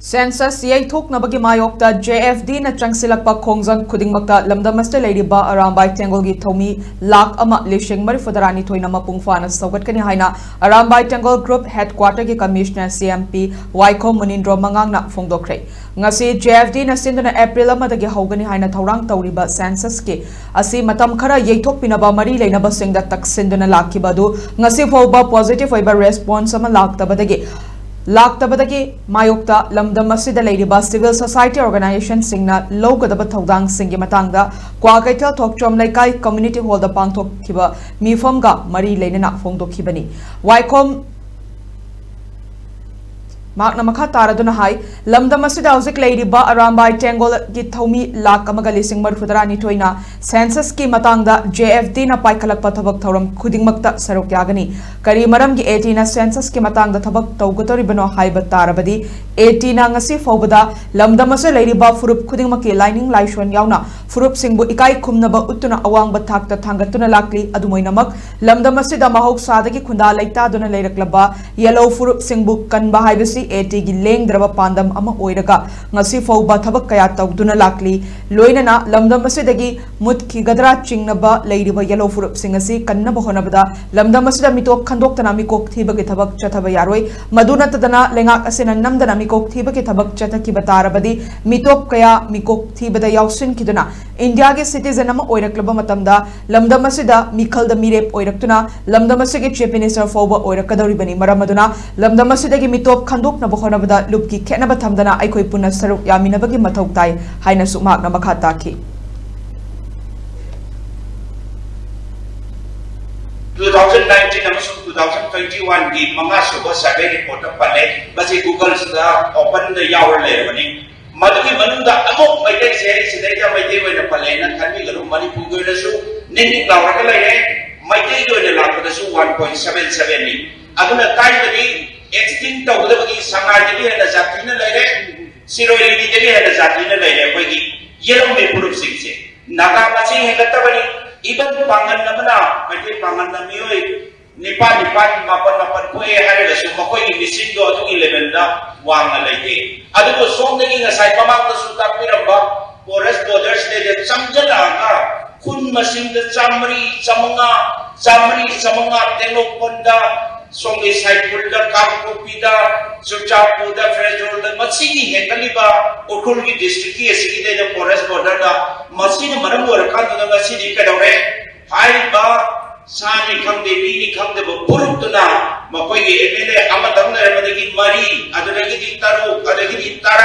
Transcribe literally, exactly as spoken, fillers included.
Census ꯌꯩꯊꯣꯛꯅꯕꯒꯤ ꯃꯥꯌꯣꯛꯇ J F D ꯅ ꯆꯪꯁꯤꯜꯂꯛꯄ ꯈꯣꯡꯖꯪ ꯈꯨꯗꯤꯡꯃꯛꯇ ꯂꯝꯗꯝ ꯑꯁꯤꯗ ꯂꯩꯔꯤꯕ ꯑꯔꯥꯝꯕꯥꯏ ꯇꯦꯡꯒꯣꯜꯒꯤ ꯊꯧꯃꯤ ꯂꯥꯈ ꯑꯃ ꯂꯤꯁꯤꯡ ꯃꯔꯤꯐꯨ ꯇꯔꯥꯅꯤꯊꯣꯏꯅ ꯃꯄꯨꯡ ꯐꯥꯅ ꯁꯧꯒꯠꯀꯅꯤ ꯍꯥꯏꯅ ꯑꯔꯥꯝꯕꯥꯏ ꯇꯦꯡꯒꯣꯜ Group Headquarter ꯒꯤ Commissioner C M P ꯋꯥꯏꯈꯣꯝ ꯃꯨꯅꯤꯟꯗ꯭ꯔꯣ ꯃꯉꯥꯡꯅ ꯐꯣꯡꯗꯣꯛꯈ꯭ꯔꯦ꯫ ꯉꯁꯤ J F D ꯅ ꯁꯤꯟꯗꯨꯅ April ꯑꯃꯗꯒꯤ ꯍꯧꯒꯅꯤ ꯍꯥꯏꯅ ꯊꯧꯔꯥꯡ ꯇꯧꯔꯤꯕ Census ꯀꯤ ꯑꯁꯤ ꯃꯇꯝ ꯈꯔ ꯌꯩꯊꯣꯛꯄꯤꯅꯕ ꯃꯔꯤ ꯂꯩꯅꯕꯁꯤꯡꯗ ꯇꯛꯁꯤꯟꯗꯨꯅ ꯂꯥꯛꯈꯤꯕ ꯑꯗꯨ ꯉꯁꯤ ꯐꯥꯎꯕ positive ꯑꯣꯏꯕ response ꯑꯃ ꯂꯥꯛꯇꯕꯗꯒꯤ ꯂꯥꯛꯇꯕꯗꯒꯤ ꯃꯥꯌꯣꯛꯇ ꯂꯝꯗꯝ ꯑꯁꯤꯗ ꯂꯩꯔꯤꯕ civil society organization ꯁꯤꯡꯅ ꯂꯧꯒꯗꯕ ꯊꯧꯗꯥꯡꯁꯤꯡꯒꯤ ꯃꯇꯥꯡꯗ ꯀ꯭ꯋꯥꯀꯩꯊꯦꯜ ꯊꯣꯛꯆꯣꯝ ꯂꯩꯀꯥꯏ community hall ꯗ ꯄꯥꯡꯊꯣꯛꯈꯤꯕ ꯃꯤꯐꯝꯒ ꯃꯔꯤ ꯂꯩꯅꯅ ꯐꯣꯡꯗꯣꯛꯈꯤꯕꯅꯤ꯫ ꯋꯥꯏꯈꯣꯝ ꯃꯍꯥꯛꯅ ꯃꯈꯥ ꯇꯥꯔꯗꯨꯅ ꯍꯥꯏ, ꯂꯝꯗꯝ ꯑꯁꯤꯗ ꯍꯧꯖꯤꯛ ꯂꯩꯔꯤꯕ ꯑꯔꯥꯝꯕꯥꯏ ꯇꯦꯡꯒꯣꯜꯒꯤ ꯊꯧꯃꯤ ꯂꯥꯈ ꯑꯃꯒ ꯂꯤꯁꯤꯡ ꯃꯔꯤꯐꯨ ꯇꯔꯥꯅꯤꯊꯣꯏꯅ Census ꯀꯤ ꯃꯇꯥꯡꯗ J F D ꯅ ꯄꯥꯏꯈꯠꯂꯛꯄ ꯊꯕꯛ ꯊꯧꯔꯝ ꯈꯨꯗꯤꯡꯃꯛꯇ ꯁꯔꯨꯛ ꯌꯥꯒꯅꯤ꯫ ꯀꯔꯤ ꯃꯔꯝꯒꯤ A T ꯅ Census ꯀꯤ ꯃꯇꯥꯡꯗ ꯊꯕꯛ ꯇꯧꯒꯗꯧꯔꯤꯕꯅꯣ ꯍꯥꯏꯕ ꯇꯥꯔꯕꯗꯤ, A T ꯅ ꯉꯁꯤ ꯐꯥꯎꯕꯗ ꯂꯝꯗꯝ ꯑꯁꯤꯗ ꯂꯩꯔꯤꯕ ꯐꯨꯔꯨꯞ ꯈꯨꯗꯤꯡꯃꯛꯀꯤ ꯂꯥꯏꯅꯤꯡ ꯂꯥꯏꯁꯣꯟ ꯌꯥꯎꯅ ꯐꯨꯔꯨꯞꯁꯤꯡꯕꯨ ꯏꯀꯥꯏ ꯈꯨꯝꯅꯕ ꯎꯠꯇꯨꯅ ꯑꯋꯥꯡꯕ ꯊꯥꯛꯇ ꯊꯥꯡꯒꯠꯇꯨꯅ ꯂꯥꯛꯂꯤ꯫ ꯑꯗꯨꯃꯥꯏꯅꯃꯛ ꯂꯝꯗꯝ ꯑꯁꯤꯗ ꯃꯍꯧꯁꯥꯗꯒꯤ ꯈꯨꯟꯗꯥ ꯂꯩꯇꯥꯗꯨꯅ ꯂꯩꯔꯛꯂꯕ ꯌꯦꯜꯍꯧ ꯐꯨꯔꯨꯞꯁꯤꯡꯕꯨ ꯀꯟꯕ ꯍꯥꯏꯕꯁꯤ A T ꯒꯤ ꯂꯦꯡꯗ꯭ꯔꯕ ꯄꯥꯟꯗꯝ ꯑꯃ ꯑꯣꯏꯔꯒ ꯉꯁꯤ ꯐꯥꯎꯕ ꯊꯕꯛ ꯀꯌꯥ ꯇꯧꯗꯨꯅ ꯂꯥꯛꯂꯤ꯫ ꯂꯣꯏꯅꯅ ꯂꯝꯗꯝ ꯑꯁꯤꯗꯒꯤ ꯃꯨꯠꯈꯤꯒꯗ꯭ꯔꯥ ꯆꯤꯡꯅꯕ ꯂꯩꯔꯤꯕ ꯌꯦꯜꯍꯧ ꯐꯨꯔꯨꯞꯁꯤꯡ ꯑꯁꯤ ꯀꯟꯅꯕ ꯍꯣꯠꯅꯕꯗ ꯂꯝꯗꯝ ꯑꯁꯤꯗ ꯃꯤꯇꯣꯞ ꯈꯟꯗꯣꯛꯇꯅ ꯃꯤꯀꯣꯛ ꯊꯤꯕꯒꯤ ꯊꯕꯛ ꯆꯠꯊꯕ ꯌꯥꯔꯣꯏ꯫ ꯃꯗꯨ ꯅꯠꯇꯗꯅ ꯂꯩꯉꯥꯛ ꯑꯁꯤꯅ ꯅꯝꯗꯅ ꯃꯤꯀꯣꯛ ꯊꯤꯕꯒꯤ ꯊꯕꯛ ꯆꯠꯊꯈꯤꯕ ꯇꯥꯔꯕꯗꯤ ꯃꯤꯇꯣꯞ ꯀꯌꯥ ꯃꯤꯀꯣꯛ ꯊꯤꯕꯗ ꯌꯥꯎꯁꯤꯟꯈꯤꯗꯨꯅ ꯏꯟꯗꯤꯌꯥꯒꯤ citizen ꯑꯃ ꯑꯣꯏꯔꯛꯂꯕ ꯃꯇꯝꯗ ꯂꯝꯗꯝ ꯑꯁꯤꯗ ꯃꯤꯈꯜꯗ ꯃꯤꯔꯦꯞ ꯑꯣꯏꯔꯛꯇꯨꯅ ꯂꯝꯗꯝ ꯑꯁꯤꯒꯤ Chief Minister ꯐꯥꯎꯕ ꯑꯣꯏꯔꯛꯀꯗꯧꯔꯤꯕꯅꯤ꯫ ꯃꯔꯝ ꯑꯗꯨꯅ ꯂꯝꯗꯝ ꯑꯁꯤꯗꯒꯤ ꯃꯤꯇꯣꯞ ꯈꯟꯗꯣꯛꯅꯕ ꯍꯣꯠꯅꯕꯗ ꯂꯨꯞꯀꯤ ꯈꯦꯠꯅꯕ ꯊꯝꯗꯅ ꯑꯩꯈꯣꯏ ꯄꯨꯟꯅ ꯁꯔꯨꯛ ꯌꯥꯃꯤꯟꯅꯕꯒꯤ ꯃꯊꯧ ꯇꯥꯏ ꯍꯥꯏꯅꯁꯨ ꯃꯍꯥꯛꯅ ꯃꯈꯥ ꯇꯥꯈꯤ꯫ Two thousand nineteen ꯑꯃꯁꯨꯡ two thousand twenty one ꯒꯤ ꯃꯉꯥ ꯁꯨꯕ survey report ꯇ ꯄꯜꯂꯦ꯫ ꯃꯁꯤ Google ꯁꯤꯗ open ꯗ ꯌꯥꯎꯔ ꯂꯩꯔꯕꯅꯤ꯫ ꯃꯗꯨꯒꯤ ꯃꯅꯨꯡꯗ ꯑꯃꯨꯛ ꯃꯩꯇꯩꯁꯦ ꯁꯤꯗꯩꯗ ꯃꯩꯇꯩ ꯑꯣꯏꯅ ꯄꯜꯂꯦꯅ ꯈꯟꯕꯤꯒꯅꯨ꯫ ꯃꯅꯤꯄꯨꯔꯒꯤ ꯑꯣꯏꯅꯁꯨ ꯅꯤꯛ ꯅꯤꯛ ꯂꯥꯎꯔꯒ ꯂꯩꯔꯦ꯫ ꯃꯩꯇꯩꯒꯤ ꯑꯣꯏꯅ ꯂꯥꯛꯄꯗꯁꯨ one point seven seven ꯅꯤ꯫ ꯑꯗꯨꯅ ꯀꯥꯏꯕꯗꯤ extinct ꯇꯧꯒꯗꯕꯒꯤ ꯁꯉꯥꯏꯗꯒꯤ ꯍꯦꯟꯅ ꯖꯥꯇꯤꯅ ꯂꯩꯔꯦ, ꯁꯤꯔꯣꯏ ꯂꯤꯂꯤꯗꯒꯤ ꯍꯦꯟꯅ ꯖꯥꯇꯤꯅ ꯂꯩꯔꯦ ꯑꯩꯈꯣꯏꯒꯤ ꯌꯦꯜꯍꯧꯃꯤ ꯐꯨꯔꯨꯞꯁꯤꯡꯁꯦ꯫ ꯅꯥꯒꯥ ꯃꯁꯤꯡ ꯍꯦꯟꯒꯠꯇꯕꯅꯤ꯫ Even ꯄꯥꯡꯒꯜ ꯑꯃꯅ, ꯃꯩꯇꯩ ꯄꯥꯡꯒꯜꯅ ꯃꯤꯑꯣꯏ ꯅꯤꯄꯥꯜ ꯅꯤꯄꯥꯜ ꯃꯥꯄꯜ ꯃꯥꯄꯜ ꯄꯣꯛꯑꯦ ꯍꯥꯏꯔꯒꯁꯨ ꯃꯈꯣꯏꯒꯤ ꯃꯤꯁꯤꯡꯗꯣ ꯑꯗꯨꯒꯤ ꯂꯦꯚꯦꯜꯗ ꯋꯥꯡꯅ ꯂꯩꯇꯦ꯫ ꯑꯗꯨꯕꯨ ꯁꯣꯝꯗꯒꯤ ꯉꯁꯥꯏ ꯃꯃꯥꯡꯗꯁꯨ ꯇꯥꯛꯄꯤꯔꯝꯕ ꯐꯣꯔꯦꯁ ꯕꯣꯔꯗꯔꯁꯤꯗꯩꯗ ꯆꯪꯁꯤꯜꯂꯛꯑꯒ ꯈꯨꯟ ꯃꯁꯤꯡꯗ ꯆꯥꯝꯃꯔꯤ ꯆꯥꯃꯉꯥ ꯆꯥꯝꯃꯔꯤ ꯆꯥꯃꯉꯥ ꯇꯦꯡꯅꯧꯄꯜꯗ, ꯁꯣꯝꯒꯤ ꯁꯥꯏꯈꯨꯜꯗ, ꯀꯥꯡꯄꯣꯛꯄꯤꯗ, ꯆꯨꯔꯆꯥꯟꯄꯨꯔꯗ, ꯐꯦꯔꯖꯣꯜꯗ ꯃꯁꯤꯒꯤ ꯍꯦꯟꯒꯠꯂꯤꯕ ꯎꯈ꯭ꯔꯨꯜꯒꯤ ꯗꯤꯁꯇ꯭ꯔꯤꯛꯀꯤ ꯑꯁꯤꯒꯤꯗꯩꯗ ꯐꯣꯔꯦꯁ ꯕꯣꯔꯗꯔꯗ ꯃꯁꯤꯅ ꯃꯔꯝ ꯑꯣꯏꯔꯀꯥꯟꯗꯨꯗ ꯉꯁꯤꯗꯤ ꯀꯩꯗꯧꯔꯦ? ꯍꯥꯏꯔꯤꯕ ꯁꯥꯅꯤ ꯈꯪꯗꯦ, ꯃꯤꯅꯤ ꯈꯪꯗꯕ ꯐꯨꯔꯨꯞꯇꯨꯅ ꯃꯈꯣꯏꯒꯤ ꯑꯦꯝ ꯑꯦꯜ ꯑꯦ ꯑꯃꯇꯪ ꯂꯩꯔꯝꯕꯗꯒꯤ ꯃꯔꯤ, ꯑꯗꯨꯗꯒꯤꯗꯤ ꯇꯔꯨꯛ, ꯑꯗꯒꯤꯗꯤ ꯇꯔꯥ,